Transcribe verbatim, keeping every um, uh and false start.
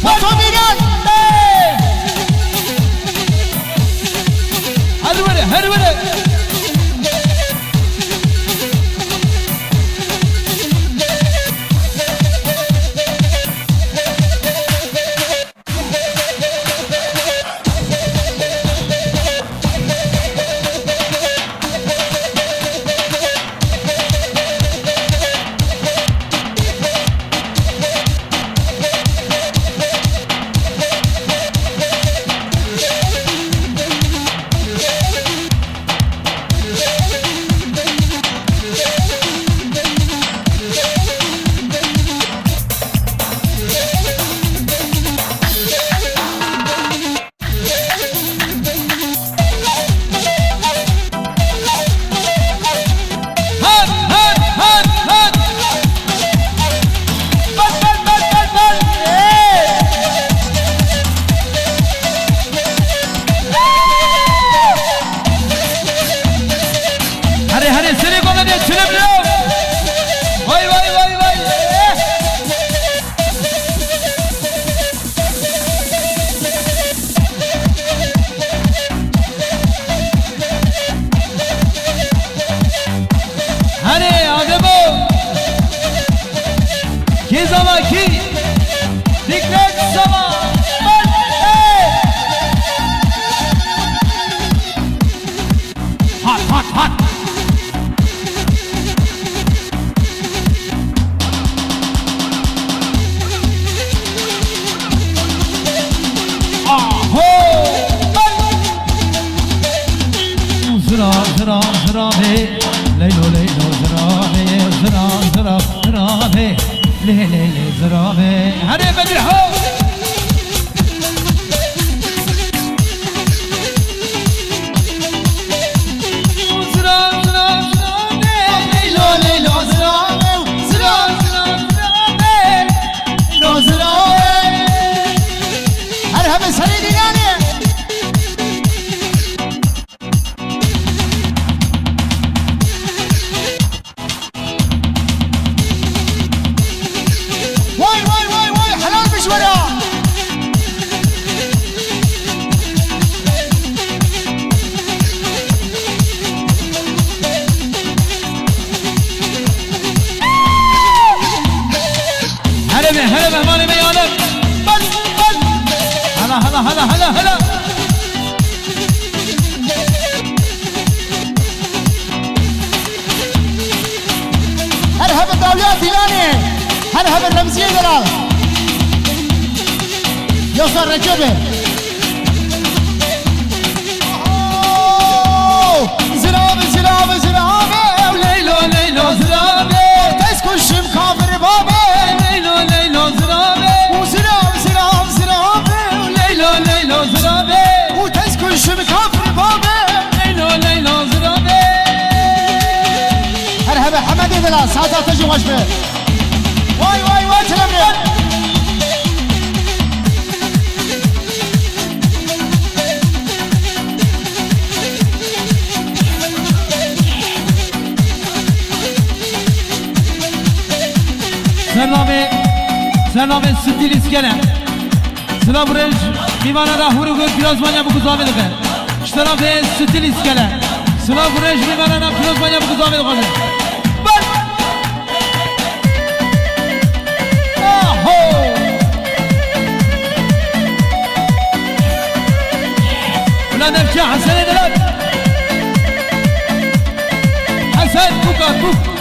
Foto Mîran! Her were, her were! Hat, hat, hat, hat. Bal, bal, bal, bal, bal. Hey! Herê, herê, serê gome de çilim lo. Vay, vay, vay, vay. Eh! Herê, Ademo! Kê zava kî? Fikret zava! Bal! Hey! Hat, hat, hat! Aho! Zira, zira, zira be. Leylo, leylo, zira be. Zira, zira, zira be. Le, le, le, zira be. Hadi Bedir, ho! Zira, zira, zira be. Leylo, leylo, zira be. Zira, zira, zira be. Leylo, zira be. Her hebe serê dînanê. Vay, vay, vay, vay, helal be ji we re. Hele be, hele mehmanê me ya Adem. Bal, bal. Hala, hala, hala, hala, hala. Her hebe dawiya Dîlanê, her hebe Remziyê delal. Yoksa Recep'e. Oh! Zirabe, zirabe, zirabe, Leylo, Leylo, zirabe. Tez kuşum kafir babe. Leylo, Leylo, zirabe. U zirabe, zirabe, zirabe. Leylo, Leylo, zirabe. U tez kuşum kafir babe. Leylo, Leylo, zirabe. Her hebe Hemedê delal, saeta te jî xweş be. Vay, vay, vay, çilemre. Sernavê, sernavê Stil Îskele. Silav û rêz mîvana ra hûr û gûr pîrozbaniya bi guzavê dixe. Ji terefê Stil Îskele. Silav û rêz mîvana ra pîrozbaniya bi guzavê dixwaze. Ber! Aho! Bila devçe Hesenê dilet. Hesen, bûka, bûk.